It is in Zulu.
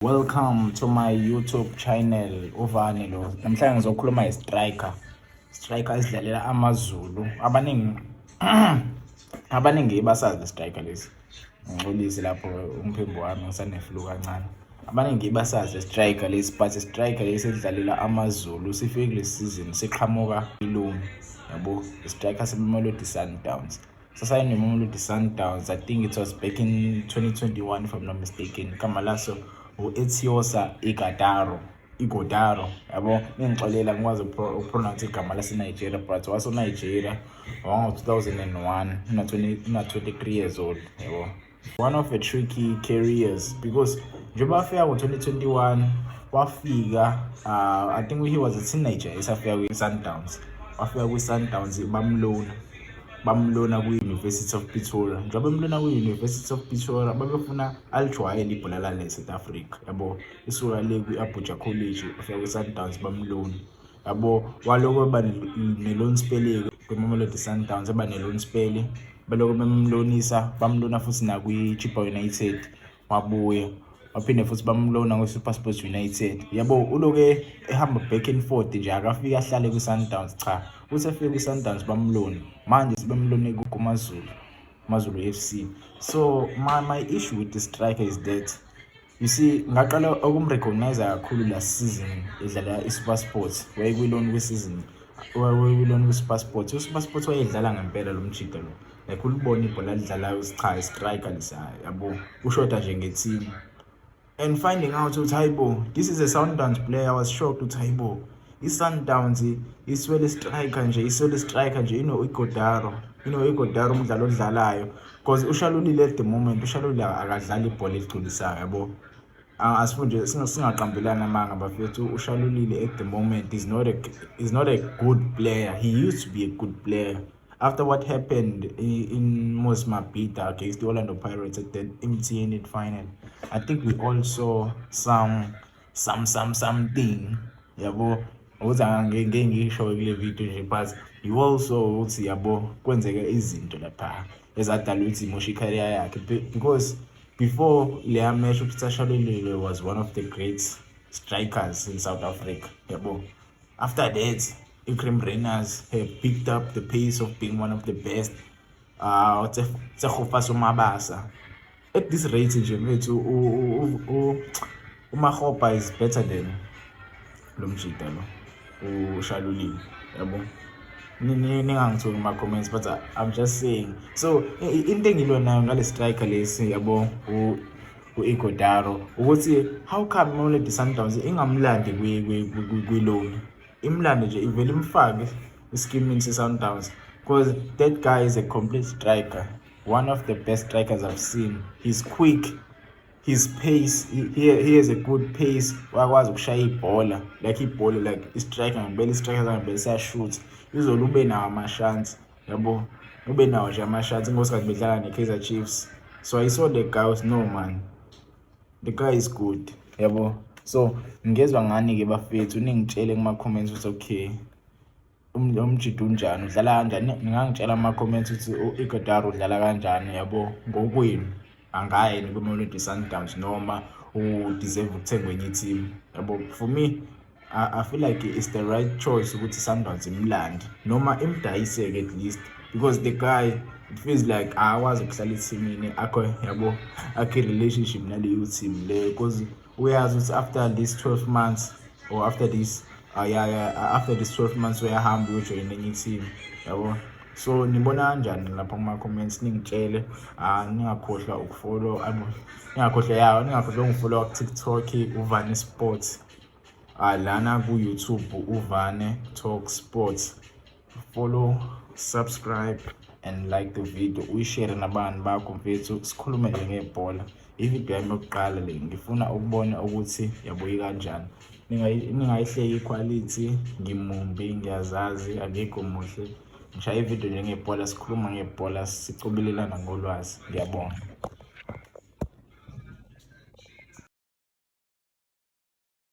Welcome to my YouTube channel, uVane lo. Namhlanje ngizokhuluma nge-striker. Striker esidlalela AmaZulu. Abaningi basazi striker lesi. Ngixolise lapho, umphimbo wami ngisane-flu kancane. Abaningi basazi striker lesi, but striker lesi edlalela AmaZulu sifike kule season siqhamuka i-loan, yabo. Striker seMamelodi Sundowns. Sasayine neMamelodi Sundowns. I think it was back in 2021, if I'm not mistaken. Igama laso u-Etiosa Ighodaro. Ighodaro, yabo, ningixolela ngikwazi ukupronounce igama lase-Nigeria, but wase-Nigeria wango-2001, una-23 years old, yabo. One of the tricky careers, because njengoba afika ngo-2021, wafika, I think he was a teenager esafika kwi-Sundowns. Wafika kwi-Sundowns, bamlona kwi-University of Pretoria. Njengoba bemlona kwi-University of Pretoria, babefuna alijwayele ibhola lale South Africa, yabo. Isuka le kwi-Abuja College, wafika kwi-Sundowns, bamlona, yabo. Waloko eba ne-loan spell kwi-Mamelodi Sundowns, eba ne-loan spell, baloko bemlonisa, bamlona futhi nakwi-Chippa United, wabuya waphinde futhi bamlona kwi-SuperSport United, yabo. Uloke ehamba back and forth nje, akafika ahlale kwi-Sundowns, cha. Uthi efike kwi-Sundowns, bamlona. Manje sebemlone kuMaZulu, MaZulu FC. So my issue with the striker is that, you see, ngaqala ukumrecognize kakhulu last season edlala i-SuperSport. Wayekwi-loan kwi-season, wayekwi-loan kwi-SuperSport. U-SuperSport wayedlala ngempela lo mjita lo, like ulibona ibhola alidlalayo, cha, i-striker lesa, yabo. Ushoda nje nge-team. And finding out ukuthi hayibo, this is a Sundowns player, I was shocked ukuthi hayibo, i-Sundowns iswele striker nje, iswele striker nje, ino Ighodaro umdlalo odlalayo, because uShalulile at the moment, uShalulile akadlali ibhola eligculisayo, yabo. Asifuni nje singaqambelani amanga, bafethu. UShalulile at the moment is not a good player. He used to be a good player. After what happened in Moses Mabhida against the Orlando Pirates at the MTN final, I think we all saw something, yabo, ukuthi angeke ngisho kule video nje, but you also ukuthi, yabo, kwenzeka izinto lapha ezadala ukuthi imoshe i-career yakhe, because before leya match, uPeter Shalulile was one of the great strikers in South Africa, yabo. After that, Iqraam Rayners have picked up the pace of being one of the best. Tshegofatso Mabasa at this rate nje, mfethu, uMakgopa is better than lo mjita lo uShalulile, yabo. Ningangithuki kuma-comments, but I'm just saying. So into engilwa nayo ngale striker lesi, yabo, u-Ighodaro, ukuthi how come iMamelodi Sundowns ingamlandi kwi-loan, imlande nje, ivele imfake eskimini se-Sundowns? Because that guy is a complete striker, one of the best strikers I've seen. He's quick, his pace, he has a good pace. Uyakwazi ukushaya ibhola like ibhola, like i-striker ngempela, i-striker ngempela siyashoot. Izolo ube nawo amashansi, yabo, ube nawo nje amashansi ngosikhathi bedlala ne-Kaizer Chiefs. So I saw the guy was, no man, the guy is good, yabo. So ngezwa ngani-ke, bafethu? Ningitshele kuma-comments ukuthi okay, umjita unjani, udlala kanjani. Ningangitshela ama-comments ukuthi u-Ighodaro udlala kanjani, yabo, ngokwenu. Angaya yini kwi-Mamelodi Sundowns noma udeserve ukuthengwa enye team, yabo? For me, I feel like it's the right choice ukuthi Sundowns imlande noma imdayiseke at least, because the guy, it feels like akwazi ukuhlala ethimini akho, yabo, akhe relationship naleyo team leyo, because uyazi ukuthi after this 12 months or after this yeah, after this 12 months uyahamba uyojoyina enye team, yabo. So nibona kanjani lapha kuma-comments? Ningitshele. Ningakhohlwa ukufollow, ningakhohlwa, ya, ningakhohlwa ungifollow ku-TikTok, uVane Sports, lana ku-YouTube, uVane Talk Sports. Follow, subscribe and like the video, uyishare nabangani bakho, mfethu. Sikhulume nje ngebhola. Ividiyo yami yokuqala le, ngifuna ukubona ukuthi yabo ikanjani. Ningayihleki iquality, ngimumbi, ngiyazazi, akekho muhle. Ngishaya ividiyo nje ngebhola, sikhuluma ngebhola, sicobelelana ngolwazi. Ngiyabonga.